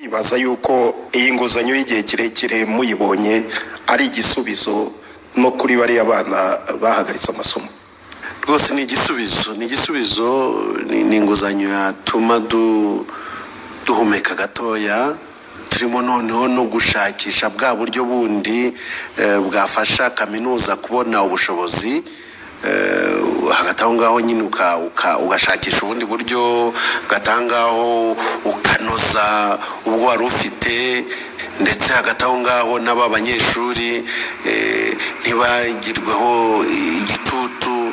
Ibaza yuko iyi nguzanyo y'igihe kirekire muyibonye ari igisubizo no kuri bariya bana bahagaritse amasomo. Rwose ni igisubizo, ni igisubizo, ni inguzanyo yatuma duhumeka gatoya. Turimo noneho no gushakisha bwa buryo bundi bwafasha kaminuza kubona ubushobozi. Hagati aho ngaho nyine ugashakisha ubundi buryo, hagati aho ngaho ukanoza ubwo wari ufite, ndetse hagati aho ngaho n'aba banyeshuri ntibagirweho igitutu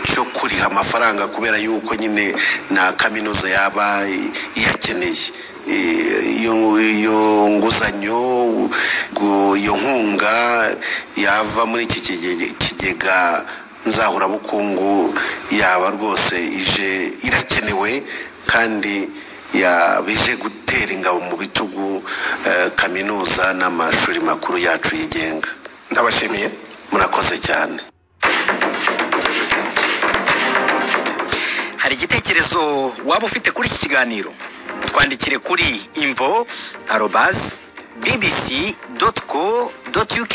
cyo kuriha amafaranga, kubera yuko nyine na kaminuza yaba iyakeneye. Iyo nguzanyo, iyo nkunga yava muri iki kigega nzahurabukungu yaba rwose ije irakenewe, kandi yabije gutera ingabo mu bitugu kaminuza n'amashuri makuru yacu yigenga. Ndabashimiye, murakoze cyane. Hari igitekerezo waba ufite kuri iki kiganiro? Twandikire kuri info@bbc.co.uk.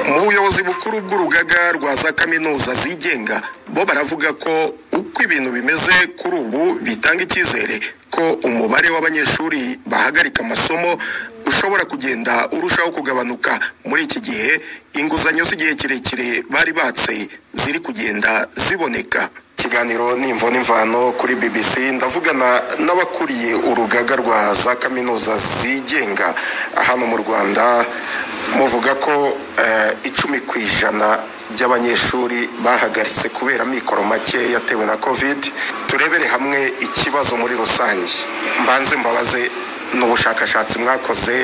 Mu buyobozi bukuru bw'urugaga rwa za kaminuza zigenga bo baravuga ko uko ibintu bimeze kuri ubu bitanga icyizere ko umubare w'abanyeshuri bahagarika amasomo ushobora kugenda urushaho kugabanuka muri iki gihe inguzanyo z'igihe kirekire bari batse ziri kugenda ziboneka. Ikiganiro ni Imvo n'Imvano kuri BBC, ndavugana n'abakuriye urugaga rwa za kaminuza zigenga hano mu Rwanda. Muvuga ko 10% by'abanyeshuri bahagaritse kubera amikoro make yatewe na Covid. Turebere hamwe ikibazo muri rusange. Mbanze mbabaze n'ubushakashatsi mwakoze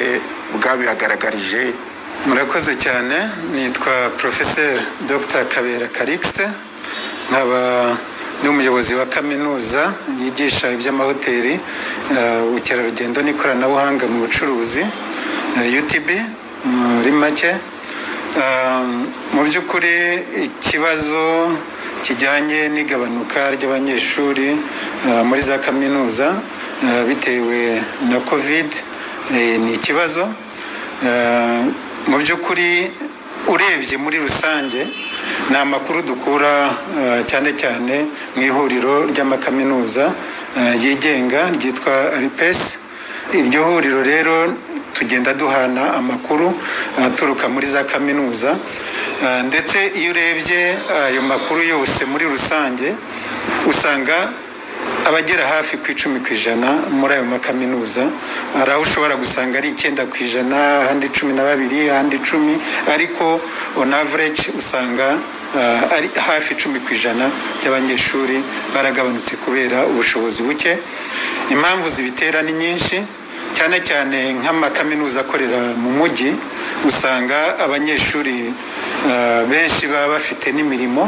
bwabihagaragarije. Murakoze cyane. Nitwa Professeur Dr Kabera Calixte, nkaba n'umuyobozi wa kaminuza yigisha iby'amahoteli, ubukerarugendo n'ikoranabuhanga mu bucuruzi, UTB muri make. Mu by'ukuri ikibazo kijyanye n'igabanuka ry'abanyeshuri muri za kaminuza bitewe na Covid ni ikibazo. Mu by'ukuri urebye muri rusange ni amakuru dukura cyane cyane mu ihuriro ry'amakaminuza yigenga ryitwa RPS. Iryo huriro rero tugenda duhana amakuru aturuka muri za kaminuza, ndetse iyo urebye ayo makuru yose muri rusange usanga abagera hafi ku 10% muri ayo makaminuza. Hari aho ushobora gusanga ari 9%, ahandi 12, ahandi 10, ariko on average usanga ari hafi 10% by'abanyeshuri baragabanutse kubera ubushobozi buke. Impamvu zibitera ni nyinshi, cyane cyane nk'amakaminuza akorera mu mujyi usanga abanyeshuri benshi baba bafite n'imirimo.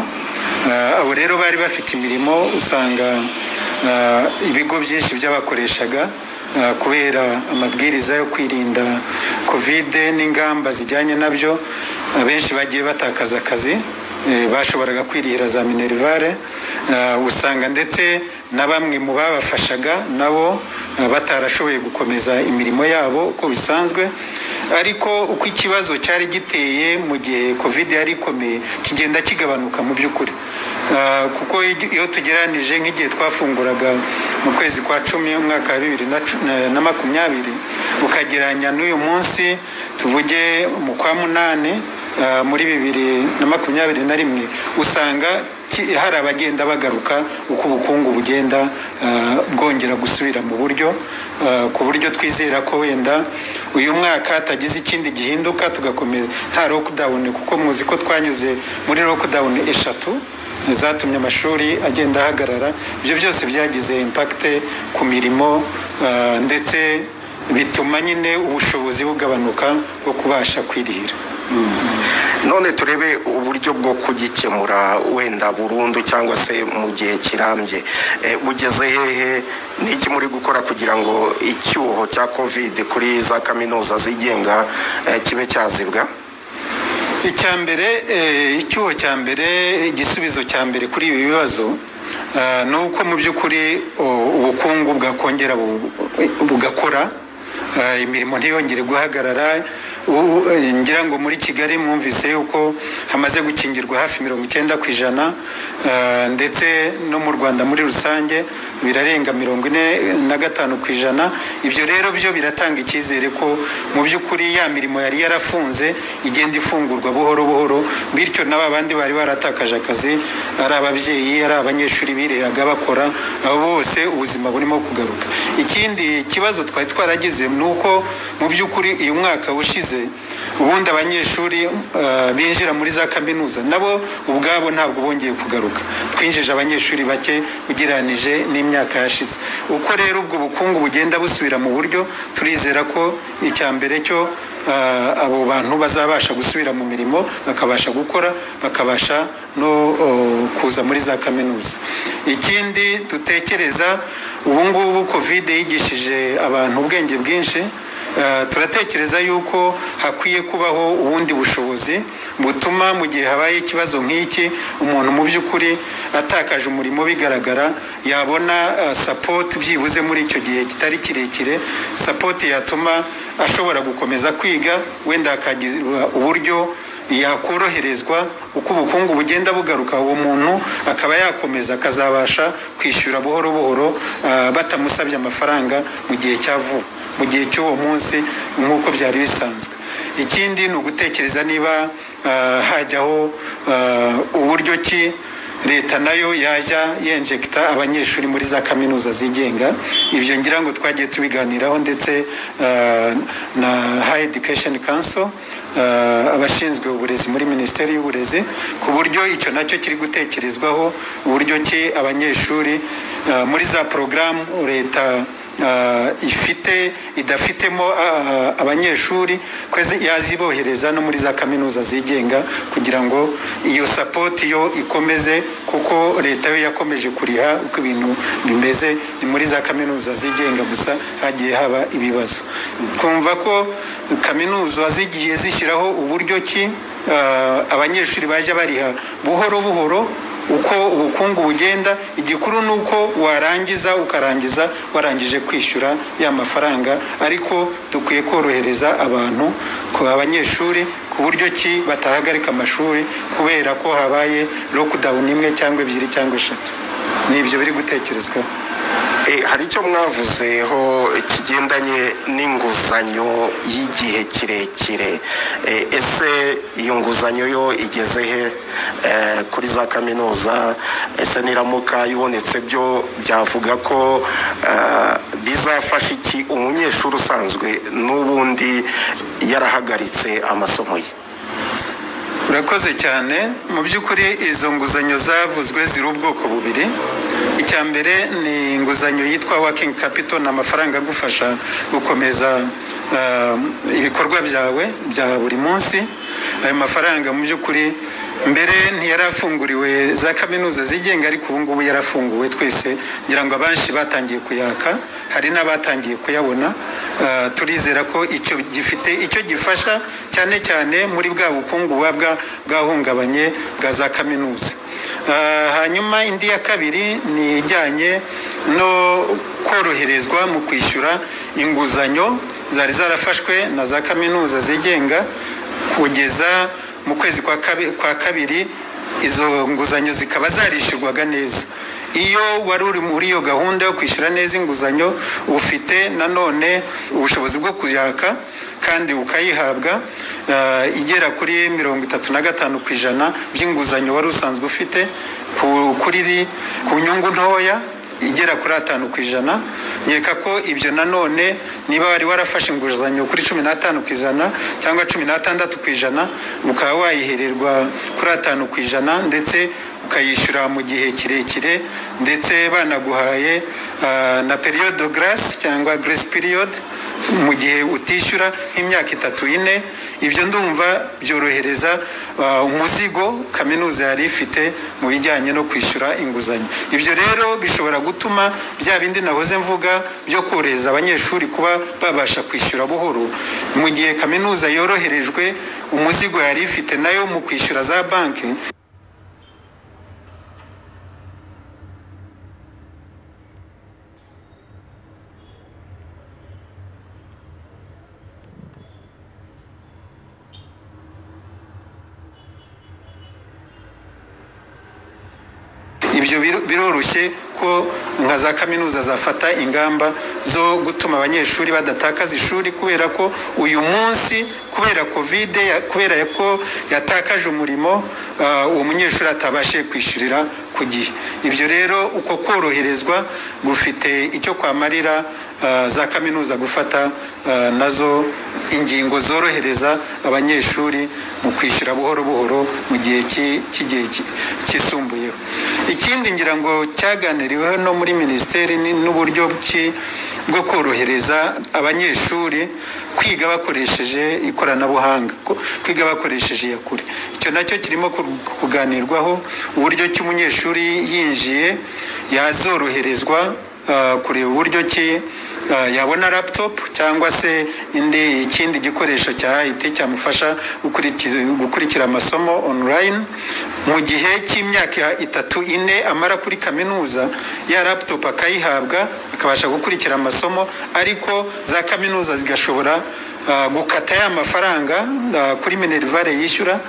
Abo rero bari bafite imirimo usanga ibigo byinshi by'abakoreshaga kubera amabwiriza yo kwirinda Covid n'ingamba zijyanye nabyo, abenshi bagiye batakaza akazi, bashoboraga kwirihira za minerivare. Usanga ndetse na bamwe mu babafashaga nabo batarashoboye gukomeza imirimo yabo uko bisanzwe. Ariko uko ikibazo cyari giteye mu gihe Covid yari ikomeye kigenda kigabanuka mu by'ukuri, kuko iyo tugereranije nk'igihe twafunguraga mu kwezi kwa 10 umwaka wa 2020 ukagereranya n'uyu munsi tuvuge mu kwa 8 muri 2021, usanga hari abagenda bagaruka uko ubukungu bugenda bwongera gusubira mu buryo, ku buryo twizera ko wenda uyu mwaka hatagize ikindi gihinduka tugakomeza nta lockdown, kuko muzi ko twanyuze muri lockdown 3 zatumye amashuri agenda ahagarara. Ibyo byose byagize impact ku mirimo, ndetse bituma nyine ubushobozi bugabanuka bwo kubasha kwirihira. None turebe uburyo bwo kugikemura wenda burundu cyangwa se mu gihe kirambye. Bugeze hehe? Niki muri gukora kugira ngo icyuho cya Covid kuri za kaminuza zigenga kibe cyazibwa? Icya mbere, icyuho cya mbere, igisubizo cya mbere kuri ibi bibazo ni uko mu by'ukuri ubukungu bwakongera bugakora, imirimo ntiyongere guhagarara. Ngira ngo muri Kigali mwumvise yuko hamaze gukingirwa hafi 90%, ndetse no mu Rwanda muri rusange birarenga 45%. Ibyo rero byo biratanga icyizere ko mu by'ukuri ya mirimo yari yarafunze igenda ifungurwa buhoro buhoro, bityo n'aba bandi bari baratakaje akazi, ari ababyeyi, ari abanyeshuri bireraga bakora, abo bose ubuzima burimo kugaruka. Ikindi kibazo twari twaragize ni uko mu by'ukuri uyu mwaka ushize ubundi abanyeshuri binjira muri za kaminuza nabo ubwabo ntabwo bongeye kugaruka. Twinjije abanyeshuri bake ugereranije n'imyaka yashize. Uko rero ubwo bukungu bugenda busubira mu buryo, turizera ko icya mbere cyo abo bantu bazabasha gusubira mu mirimo, bakabasha gukora, bakabasha no kuza muri za kaminuza. Ikindi dutekereza ubu ngubu, Covid yigishije abantu ubwenge bwinshi. Turatekereza yuko hakwiye kubaho ubundi bushobozi butuma mu gihe habaye ikibazo nk'iki, umuntu mu by'ukuri atakaje umurimo bigaragara, yabona support byibuze muri icyo gihe kitari kirekire, support yatuma ashobora gukomeza kwiga, wenda akagira uburyo yakoroherezwa uko ubukungu bugenda bugaruka, uwo muntu akaba yakomeza akazabasha kwishyura buhoro buhoro, batamusabye amafaranga mu gihe cya vuba, mu gihe cy'uwo munsi nk'uko byari bisanzwe. Ikindi ni ugutekereza niba hajyaho uburyo ki leta nayo yajya yenjekita abanyeshuri muri za kaminuza zigenga. Ibyo ngira ngo twagiye tubiganiraho ndetse na High Education Council, abashinzwe uburezi muri Minisiteri y'Uburezi, ku buryo icyo nacyo kiri gutekerezwaho, uburyo ki abanyeshuri muri za porogaramu leta ifite idafitemo abanyeshuri kwezi yazibohereza no muri za kaminuza zigenga, kugira ngo iyo support yo ikomeze, kuko leta yo yakomeje kuriha uko ibintu bimeze. Ni muri za kaminuza zigenga gusa hagiye haba ibibazo. Twumva ko kaminuza zigiye zishyiraho uburyo ki abanyeshuri bajya bariha buhoro buhoro uko ubukungu bugenda. Igikuru ni uko warangiza, ukarangiza warangije kwishyura ya mafaranga, ariko dukwiye korohereza abantu, ku abanyeshuri, ku buryo ki batahagarika amashuri kubera ko habaye lockdown imwe cyangwa ebyiri cyangwa eshatu. Ni ibyo biri gutekerezwaho. Hari icyo mwavuzeho kigendanye n'inguzanyo y'igihe kirekire. Ese iyo nguzanyo yo igeze he kuri za kaminuza? Ese niramuka ibonetse byo byavuga ko bizafasha iki umunyeshuri usanzwe n'ubundi yarahagaritse amasomo ye? Urakoze cyane. Mu by'ukuri izo nguzanyo zavuzwe ziri ubwoko bubiri. Icya mbere ni inguzanyo yitwa working capital, ni amafaranga agufasha gukomeza ibikorwa byawe bya buri munsi. Ayo mafaranga mu by'ukuri mbere ntiyarafunguriwe za kaminuza zigenga, ariko ubu ngubu yarafunguwe twese. Ngira ngo abenshi batangiye kuyaka, hari n'abatangiye kuyabona. Turizera ko icyo gifite icyo gifasha cyane cyane muri bwa bukungu buba bwahungabanye bwa za kaminuza. Hanyuma indi ya kabiri ni ijyanye no koroherezwa mu kwishyura inguzanyo zari zarafashwe na za kaminuza zigenga kugeza mu kwezi kwa kabiri, izo nguzanyo zikaba zarishyurwaga neza. Iyo wari uri muri iyo gahunda yo kwishyura neza inguzanyo, ufite nanone ubushobozi bwo kuyaka kandi ukayihabwa, igera kuri 35% by'inguzanyo wari usanzwe ufite, ku nyungu ntoya igera kuri 5%. Nkeka ko ibyo nanone niba wari warafashe inguzanyo kuri 15% cyangwa 16%, ukaba wayihererwa kuri 5% ndetse ukayishyura mu gihe kirekire, ndetse banaguhaye na période de grâce cyangwa grace period mu gihe utishyura nk'imyaka 3, 4. Ibyo ndumva byorohereza umuzigo kaminuza yari ifite mu bijyanye no kwishyura inguzanyo. Ibyo rero bishobora gutuma bya bindi nahoze mvuga byo korohereza abanyeshuri kuba babasha kwishyura buhoro, mu gihe kaminuza yoroherejwe umuzigo yari ifite nayo mu kwishyura za banki. Ibyo biroroshye ko nka za kaminuza zafata ingamba zo gutuma abanyeshuri badatakaza ishuri, kubera ko uyu munsi kubera Covid, kubera ko yatakaje umurimo, uwo munyeshuri atabashije kwishyurira ku gihe. Ibyo rero uko koroherezwa gufite icyo kwamarira za kaminuza gufata nazo ingingo zorohereza abanyeshuri mu kwishyura buhoro buhoro mu gihe cy'igihe kisumbuyeho. Ikindi ngira ngo cyaganiriweho no muri minisiteri n'uburyo bwo korohereza abanyeshuri kwiga bakoresheje ikoranabuhanga, kwiga bakoresheje iyakure. Icyo nacyo kirimo kuganirwaho, uburyo ki umunyeshuri yinjiye yazoroherezwa kureba uburyo ki yabona laptop cyangwa se ikindi gikoresho cya IT cyamufasha gukurikira amasomo online mu gihe cy'imyaka 3 4 amara kuri kaminuza. Ya laptop akayihabwa akabasha gukurikira amasomo, ariko za kaminuza zigashobora gukata ya mafaranga kuri minerivare yishyura,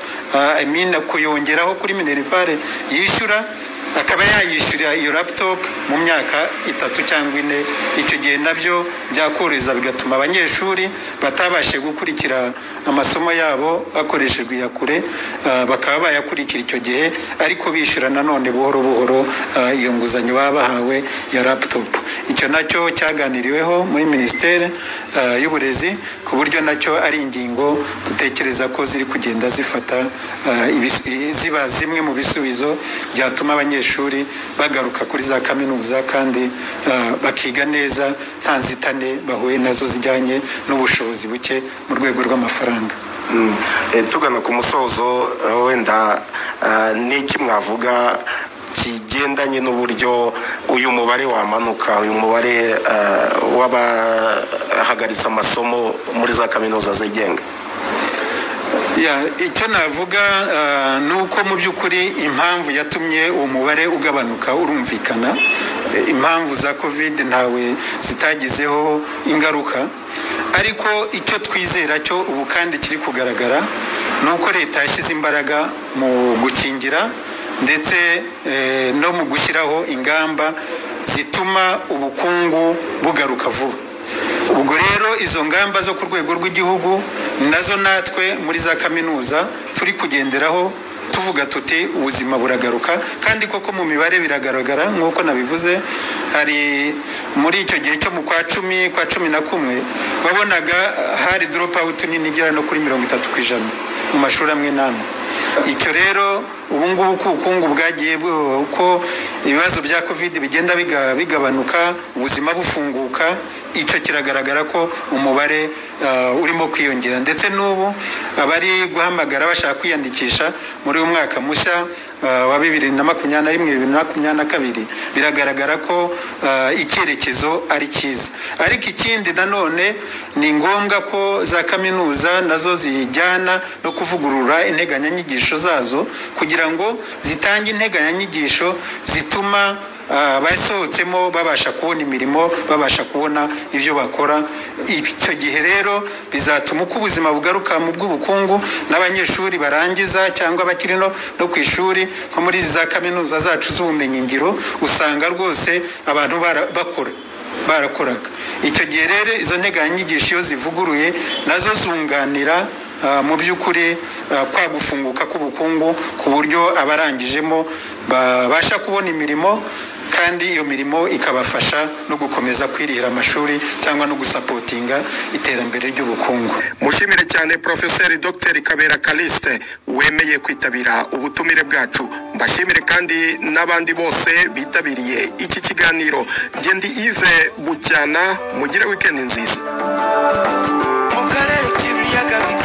I mean kuyongeraho kuri minerivare yishyura, akaba yayishyura iyo laptop mu myaka 3 cyangwa 4. Icyo gihe nabyo byakorohereza bigatuma abanyeshuri batabashe gukurikira amasomo yabo bakoreshejwe iyakure bakaba bayakurikira icyo gihe, ariko bishyura nanone buhoro buhoro iyo nguzanyo baba bahawe ya laptop. Icyo nacyo cyaganiriweho muri minisiteri y'uburezi, ku buryo nacyo ari ingingo dutekereza ko ziri kugenda zifata ziba zimwe mu bisubizo byatuma abanyeshuri bagaruka kuri za kaminuza kandi bakiga neza nta nzitane bahuye nazo zijyanye n'ubushobozi buke mu rwego rw'amafaranga. Tugana ku musozo, wenda n'iki mwavuga kigendanye n'uburyo uyu mubare wamanuka, uyu mubare w'abahagaritse amasomo muri za kaminuza zigenga? Icyo navuga ni uko mu by'ukuri impamvu yatumye uwo mubare ugabanuka urumvikana. Impamvu za Covid ntawe zitagizeho ingaruka, ariko icyo twizera cyo ubu kandi kiri kugaragara ni uko leta yashyize imbaraga mu gukingira ndetse no mu gushyiraho ingamba zituma ubukungu bugaruka vuba. Ubwo rero izo ngamba zo ku rwego rw'igihugu nazo natwe muri za kaminuza turi kugenderaho, tuvuga tuti ubuzima buragaruka, kandi koko mu mibare biragaragara nk'uko nabivuze. Hari muri icyo gihe cyo mu kwa 10 kwa 11 wabonaga hari drop out nini igera no kuri 30% mu mashuri amwe n'amwe. Icyo rero ubu ngubu ko ubukungu bwagiye, uko ibibazo bya Covid bigenda bigabanuka, ubuzima bufunguka, icyo kiragaragara ko umubare urimo kwiyongera. Ndetse n'ubu abari guhamagara bashaka kwiyandikisha muri uyu mwaka mushya wa 2021 2022, biragaragara ko icyerekezo ari cyiza. Ariko ikindi nanone ni ngombwa ko za kaminuza nazo zijyana no kuvugurura integanyanyigisho zazo, kugira ngo zitange integanyanyigisho zituma basohotsemo babasha kubona imirimo, babasha kubona ibyo bakora. Icyo gihe rero bizatuma uko ubuzima bugaruka mu bw'ubukungu, n'abanyeshuri barangiza cyangwa bakiri no ku ishuri nko muri za kaminuza zacu z'ubumenyingiro, usanga rwose abantu bakora barakoraga. Icyo gihe rero izo nteganyanyigisho iyo zivuguruye nazo zunganira mu by'ukuri kwa gufunguka k'ubukungu, ku buryo abarangijemo babasha kubona imirimo, kandi iyo mirimo ikabafasha no gukomeza kwirihira amashuri cyangwa no gusapotinga iterambere ry'ubukungu. Mushimire cyane Professeur Dr Kabera Callixte wemeye kwitabira ubutumire bwacu. Mbashimire kandi n'abandi bose bitabiriye iki kiganiro. Ngendi Yves Bucyana, mugire weekend nziza. Mu karere k'ibiyaga bigari.